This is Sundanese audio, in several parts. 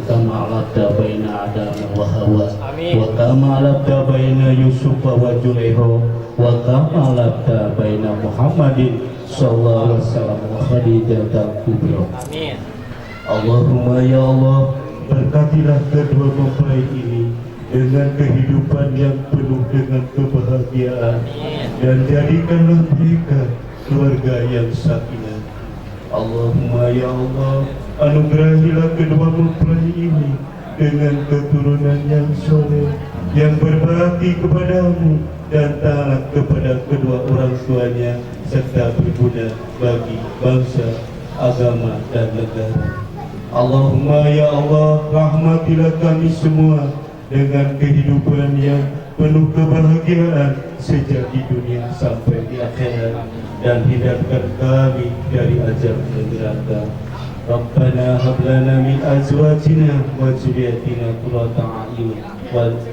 Kama alafta baina Adam wa Hawa, wa kama alafta baina Yusuf wa Julaiha, wa kama alafta baina Muhammadin sallallahu alaihi wasallam wa Khadijah al-Kubra. Amin. Allahumma ya Allah, berkatilah kedua mempelai ini dengan kehidupan yang penuh dengan kebahagiaan dan jadikanlah mereka keluarga yang sakinah. Allahumma ya Allah, anugerahilah kedua mempelai ini dengan keturunan yang soleh, yang berbakti kepadamu dan taat kepada kedua orang tuanya, serta berguna bagi bangsa, agama dan negara. Allahumma ya Allah, rahmatilah kami semua dengan kehidupan yang penuh kebahagiaan sejak di dunia sampai di akhirat, dan hindarkan kami dari azab neraka. Rabbana hab lana min azwajina wa dzurriyyatina qurrata a'yun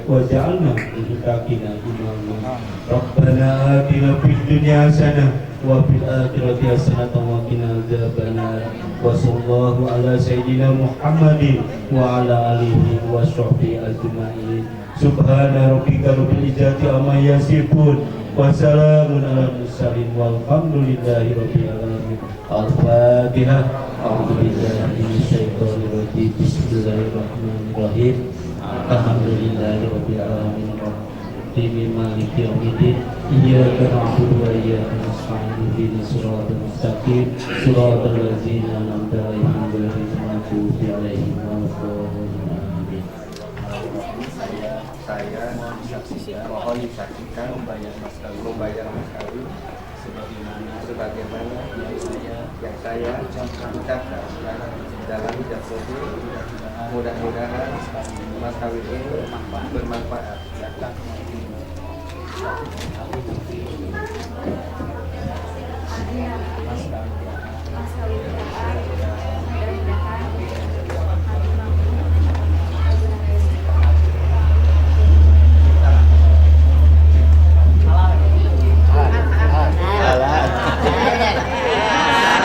waj'alna lil muttaqina imama. Rabbana atina fid dunya hasanah wa fil akhirati hasanah wa qina adzabannar. Wa sallallahu ala sayyidina Muhammadin wa ala alihi wa sahbihi ajma'in. Subhana rabbika rabbil izzati amma yasifun wa salamun ala mursalin walhamdulillahi rabbil alamin. Al-Fatihah. A'udzu billahi minasyaitonir rajim. Bismillahirrahmanirrahim. Alhamdulillahi rabbil alamin. Rahim maliki yaumiddin. Iyyaka na'budu wa iyyaka nasta'in. Ihdinas siratal mustaqim. Siratal ladzina an'amta 'alaihim ghairil maghdubi 'alaihim waladdallin. Amin. Saya mohon disaksikan membayar mas kawin sebagaimana yang saya ucapkan dalam ijab kabul. Mudah-mudahan mas kawin ini bermanfaat.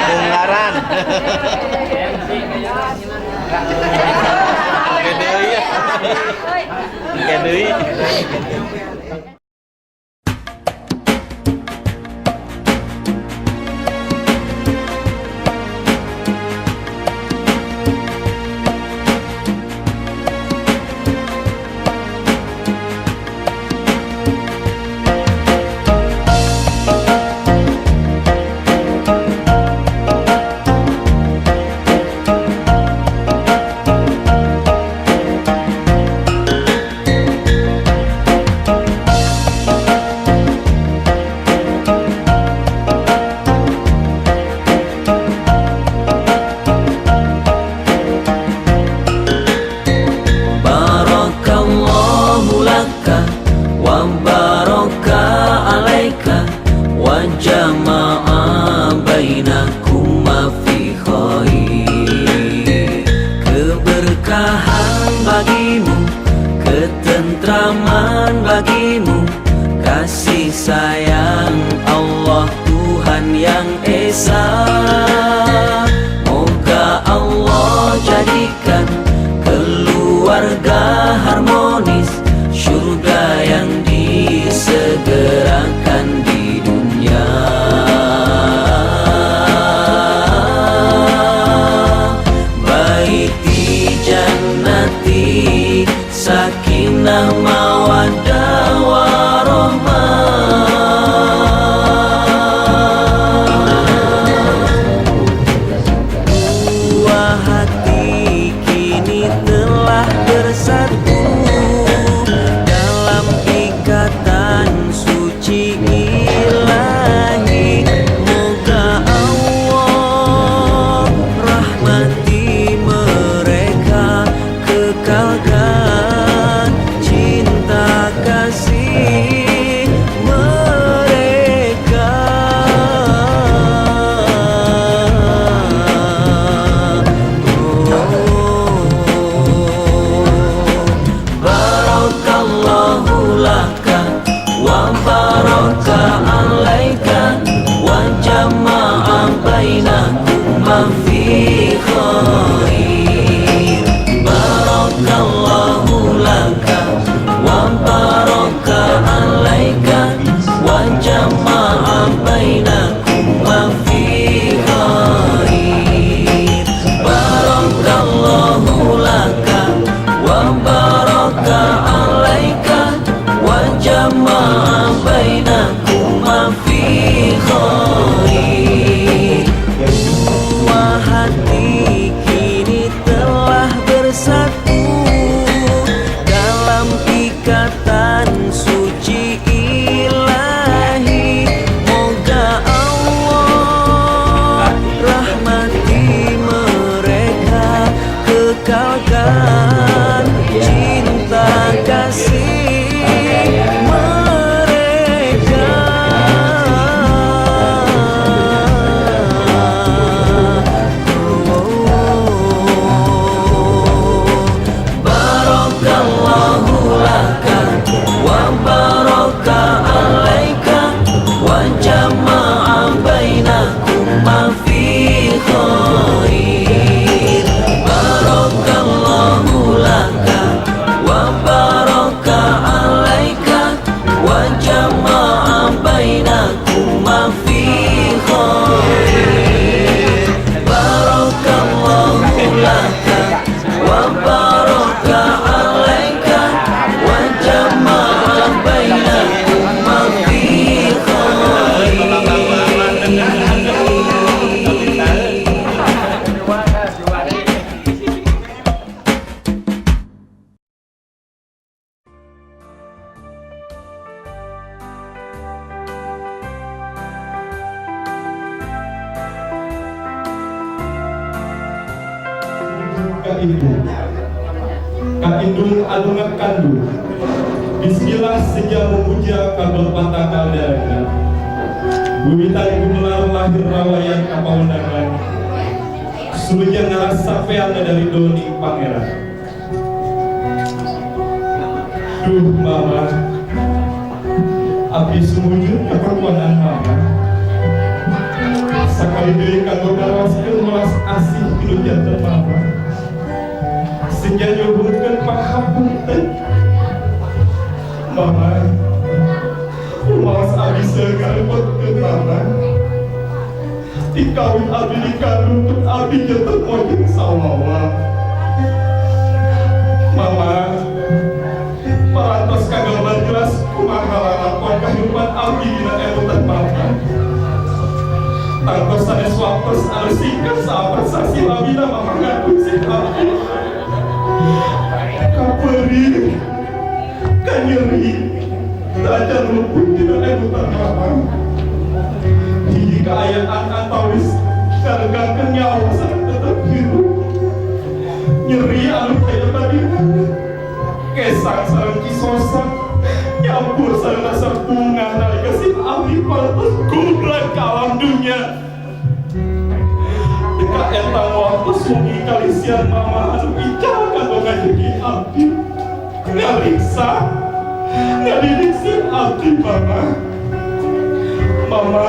Dengaran. Gede ya. Gede. Barakallahu laka wa baraka alaika wa jama'a bainakuma fi khair. Keberkahan bagimu, ketentraman bagimu, kasih sayang Allah Tuhan Yang Esa. Moga Allah jadikan keluarga harmonis, syurga yang disegerakan di dunia. Baiti jannati sakinah mawaddah warahmah. Dua hati kini telah bersatu dalam ikatan suci ilahi. Moga Allah rahmati mereka, kekalkan cinta. Menyatukan cinta kasih mereka. Barakallahu laka wa baraka alaika wa jama'a bainakuma fi khair. Barakallahu laka wa baraka alaika wa jama'a bainakuma fi khair. Barakallahu laka wa baraka alaika wa jama'a bainakuma fi khair. Ka ibu, ka indung anu ngakandung. Bismillah seja memuja kabel patanggal dana. Wiwitan gumelar lahir rawayan kapaundangan. Suluja ngaras sapeana dari doni pangeran. Duh mama, abdi sumujud kapakuanan mama. Sakali deui kanggo ngarawaskeun welas asih tinu janten mama. Sehingga nyuhunkeun panghapunten. Mama, rumaos abdi seueur ngarepotkeun mama. Dikawin abdi dikandung abdi janten mojeng sawawa. Mama, parantos kagambar jelas kumaha lalakon kahirupan abdi dina emutan mama. Tangtos sanes waktos anu singkat sahabat saksi lamina mama ngandung si abdi. Kaperih, kanyeri, tajan luput dina emutan mama. Hiji kaayaan antawis ngaregangkeun nyawa sareng tetep hirup. Nyeri anu taya tadina, kesang sareng cisosa, nyampur sareng rasa bunga nalika si abdi parantos gubrak ka alam dunya. Deka eta waktu wengi kalisian mama anu ical kanggo ngajegi abdi. Ngariksa, ngadidik si abdi mama. Mama,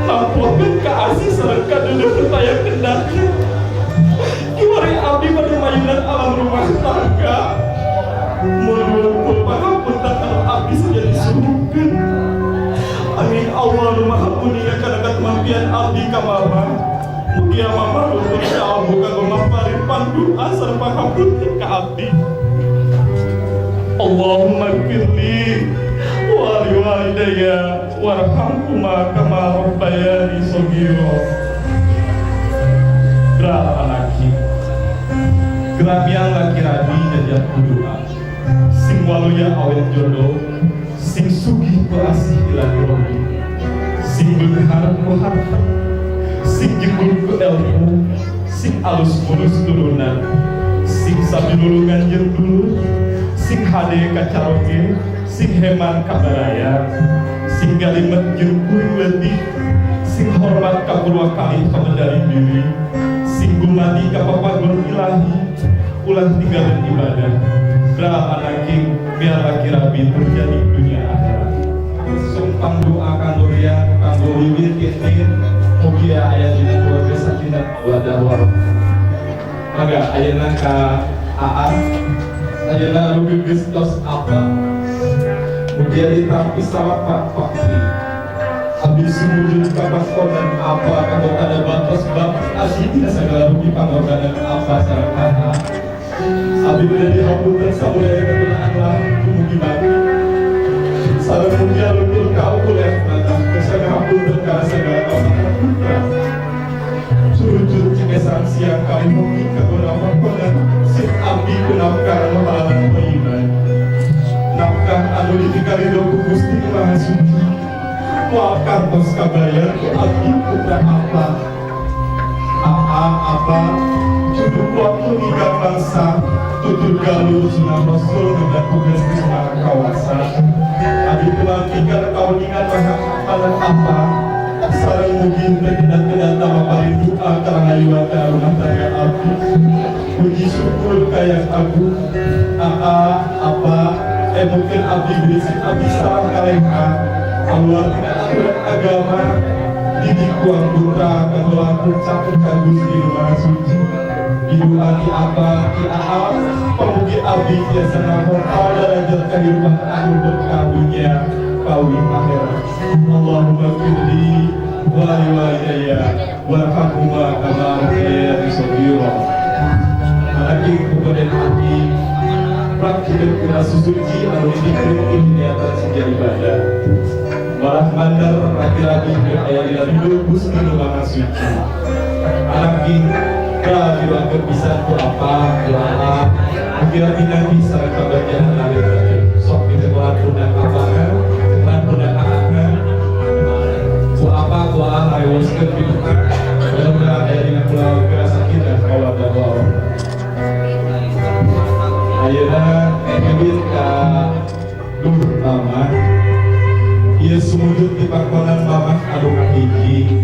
nampokeun kaasih sareng kadeudeuh nu taya kendahna. Kiwari abdi pada mayunan alam rumah tangga. Mun lumpur pangapunten anu abdi saja disuhunkeun. Amin Allah nu maha uninga kana katemampian abdi ka mama. Mugia mama lumpur salbu kanggo maparin pandua sareng pangapunten ka abdi. Allahumma ighfirli wa liwalidayya warhamhuma kama rabbayani shaghira. Gerak anaki, gerak yang laki rabi jajak doa. Sing waluya awet jodoh, sing sugih ku asih ilahi robi, sing beunghar ku harta, sing jebul ku ilmu, sing alus mulus turunan, sing sabilulungan jeung dulur, sing hade kacaroge, sing heman kabaraya, sing galimet jeung kuring leutik, sing hormat ka purwakalih pamedali diri, sing gumadi ka papagon ilahi, ulah tinggalin ibadah. Gerak anaking biar laki rabi terjadi dunia akhirat. Sumpang doa kanggo rian, kanggo wiwit kene, mugia aya dina keluarga sakinah mawaddah warahmah. Mangga ayeuna ka AA, ayeuna anu geus tos apa? Mugia ditampi sawab Pak Fakri. Abdi sumujud ka pakonan apa kanggo tanda bantos bakti abdi tina sagala rupi pangorbanan apa sareng AA. Abdi bade dihapunten sabudaya ketunaan lah dumugi bakti. Sareng mugia luhur kaukuleh mata kersa ngahapunten kana sagala kaopakan putra. Surujud cikesan siang kali mugi kanggo nampakonan sin abdi ku nafkah anu halalan thayyiban. Nafkah anu dipikarido ku Gusti Nu Maha Suci. Moal kantos kabayar ku abdi putra apa. AA Aa, Apa, tutur waktu hingga bangsa, tutur galur sunah Rasul dan tugas di maha kawasa. Abdi kulampikan kauningan maha apa apa, sareng mugi teu kedah-kedah paling doa karangayuan ka rumah tangga abdi. Puji syukur ka Yang Agung, Aa, Apa, mungkin abdi berisik abdi salah kalengha, keluar tina aturan agama, didik kuang putra kanggo langkung caket ka Gusti Nu Maha Suci. Didoa ti Apa, ti Aa, pamugi abdi tiasa ngahortal derajat kehidupan anu berkah dunia pawi akhirat. Allahumma firli wa liwalidayya warhamhuma kama rabbayani shaghira. Lagi kemudian abdi praktikan kena susuci anu dipikeun hidayatan sejak ibadah. Malah mandar laki-laki aya dina ridho Gusti Nu Maha Suci. Anak ka didoakeun pisan ku apa, ku Aa, mugi pinanggih sareng kabagjaan lahir batin. Sok ditemuan pundak apana, temuan pundak aana, ku apa, ku Aa harewoskeun piduka. Mudah-mudahan aya dina keluarga sakinah mawaddah warahmah. Ayeuna ngebit ka duh mama. Ieu sumujud di pangkonan mamah anu kahiji.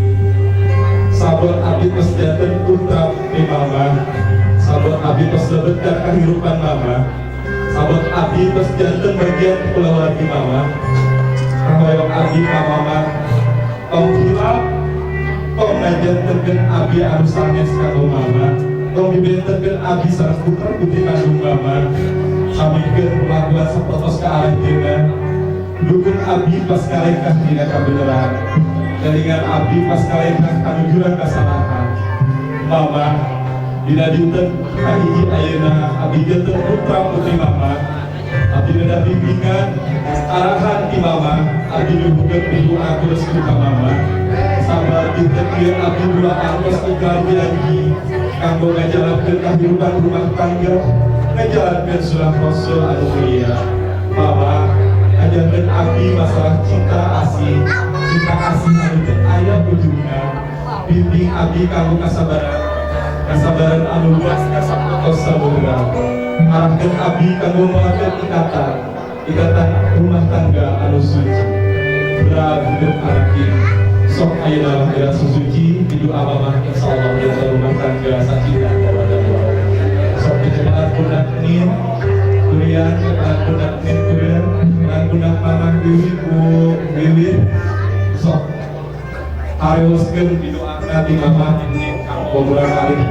Sabot abdi tos janten putra ti mama. Sabot abdi tos lebet ka kahirupan mama. Sabot abdi tos janten bagian kulawargi mama. Kahoyong abdi ka mama tong hilap, tong ngajantenkeun abdi anu sanes kanggo mama. Tong dibentenkeun abdi sareng putra putri kandung mama. Samikeun kelakuan sapertos ka aranjeunna. Dukun abdi pas kalengkah dina kabeneran. Jaringan abdi pas kalengkah kanujuran kasalahan. Mama, dina dinten kahiji ayeuna abdi janten putra putri mama. Abdi reda bimbingan arahan ti mama, abdi nyuhunkeun pidu'a ku restu ka mama. Sabar dinten ieu abdi dua artos ikrar janji kanggo ngajalankeun kahirupan rumah tangga, ngajalankeun sunah Rasul anu mulia. Mama, ajarkeun abdi masalah cinta asih, cinta asih anu teu aya ujungna. Bimbing abdi kanggo kasabaran, kasabaran anu luas kasapertos samudera. Arahkeun abdi kanggo nguatkeun ikatan, ikatan rumah tangga anu suci. Berat hidup anak. Sok ayeuna lahir suci di doa mama, insyaallah di rumah tangga sakinah mawaddah warahmah. Sok dicepat pundak nin kurian, cepat pundak nin kurian, lan pundak mamah Wiwi ku Wiwin. Sok harewoskeun didoakeun ti mamah ini kanggo murangkalih,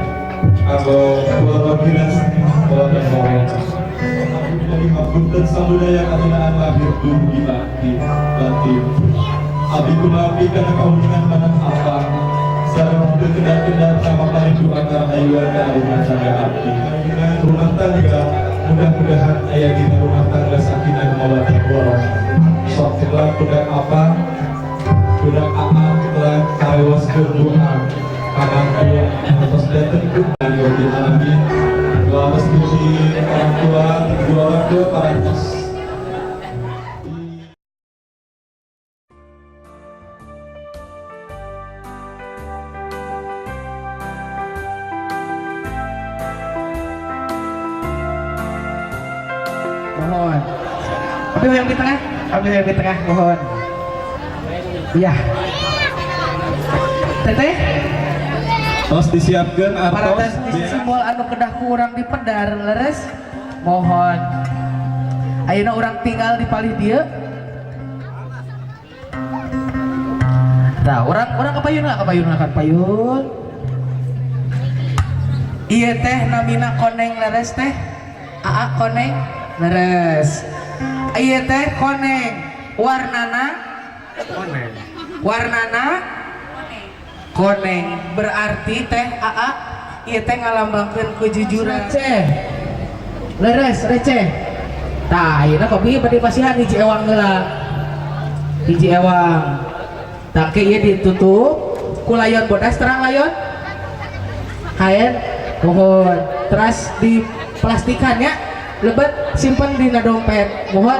kanggo keluarga sakinah mawaddah warahmah. Jadi hapunten samudaya katinaan lahir dugi batin batin. Abdi kulampi kana kauningan manah apa, sareng teu kedah-kedah sama paling doa karahayuan ka rumah tangga abdi. Rumah tangga mudah-mudahan aya dina rumah tangga sakinah mawaddah warahmah. Sok setelah budak apa, budak aa telah karewoskeun doa kamang tua atos dateng dari Rabbil alamin. Doa restu di orang tua, dua orang tua parantos. Mohon. Ambil yang di tengah, ambil yang di tengah, mohon. Iya. Teteh, Tos disiapkeun para artos. tes simbol anu kedah ku urang dipedar leres. Mohon. Ayeuna urang tinggal di palih dieu. Tah, urang urang ka payun lah, ka payun lah, ka payun. Ieu teh namina koneng leres teh. Aa koneng leres. Ieu teh koneng warnana Koneng. Warnana koneng berarti teh aa ieu teh ngalambangkeun kejujuran. Receh. Leres receh. Tah, ayeuna kopi bade pasihan hiji ewang heula. Hiji ewang. Tah ke ieu ditutup ku layon bodas, terang layon. Kain mohon teras di plastikan ya, lebet simpen dina dompet, mohon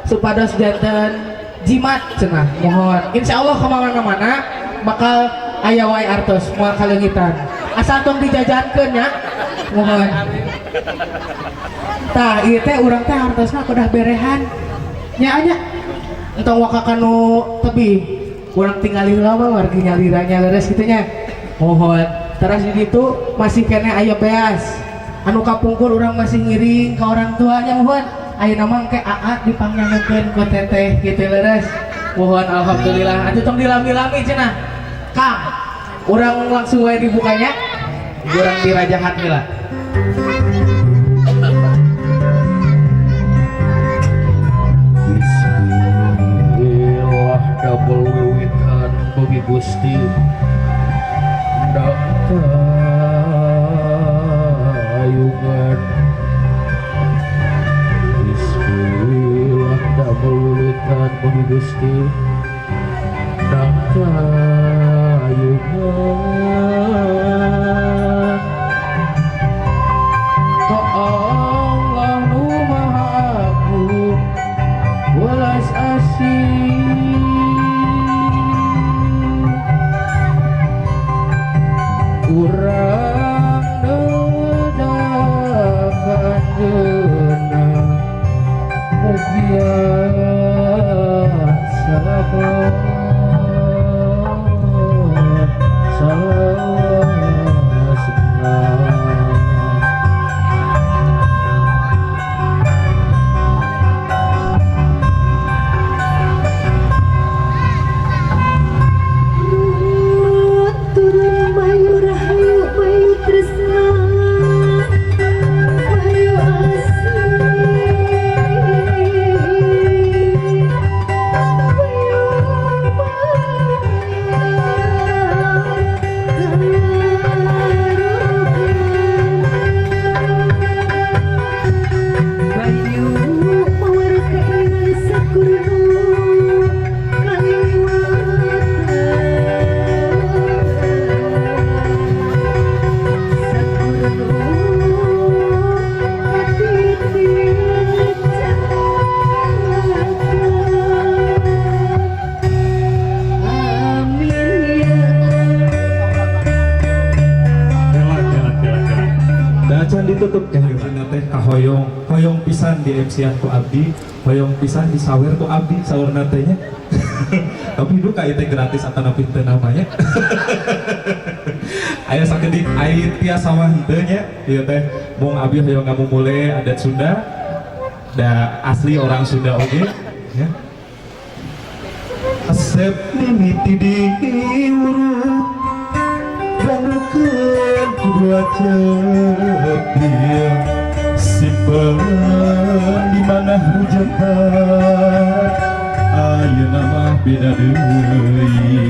supados janten jimat cenah, mohon insyaallah kemana-mana bakal aya wae artos moal kaleungitan. Asal tong dijajankeun nya. Mohon. Tah, ieu teh urang teh hartosna kedah berehan. Nya nya. Entong waka kanu tebih. Urang tingali heula mah wargi nyaliranya leres kitu nya. Mohon. Terus di ditu masih keneh aya beas. Anu kapungkur urang masih ngiring ke orang tuanya, mohon. Ayeuna mah engke aa dipangnyangukeun ku teteh gitu leres. Mohon, alhamdulillah. Atuh tong dilami-lami cenah. Kang, urang langsung wae dibukanya. Urang dirajahan heula. Bismillah double wiwitan bagi Gusti ndang tayungan. Bismillah double wiwitan bagi Gusti ndang tayungan. Ka Allah nu Maha Agung welas asih, urang nedakan jeuna mugia salamat salawasna. Turun mayu rahayu mayu tresna mayu asih mayu mayu mawar keinginan sakurnu Kela kela kela kela. Da can ditutup keheureuna teh kahoyong, hoyong pisan di MC-an ku abdi, hoyong pisan disawer ku abdi saurna teh nya. Tapi duka ieu teh gratis atanapi teu namanya. Aya sakedik ai tiasa mah henteu nya ieu teh mung abdi hoyong ngamumule adat Sunda da asli orang Sunda oge ya. Asep mimiti diurut dangukeun kudu acepil simpen di mana hujan ayeuna mah beda deui.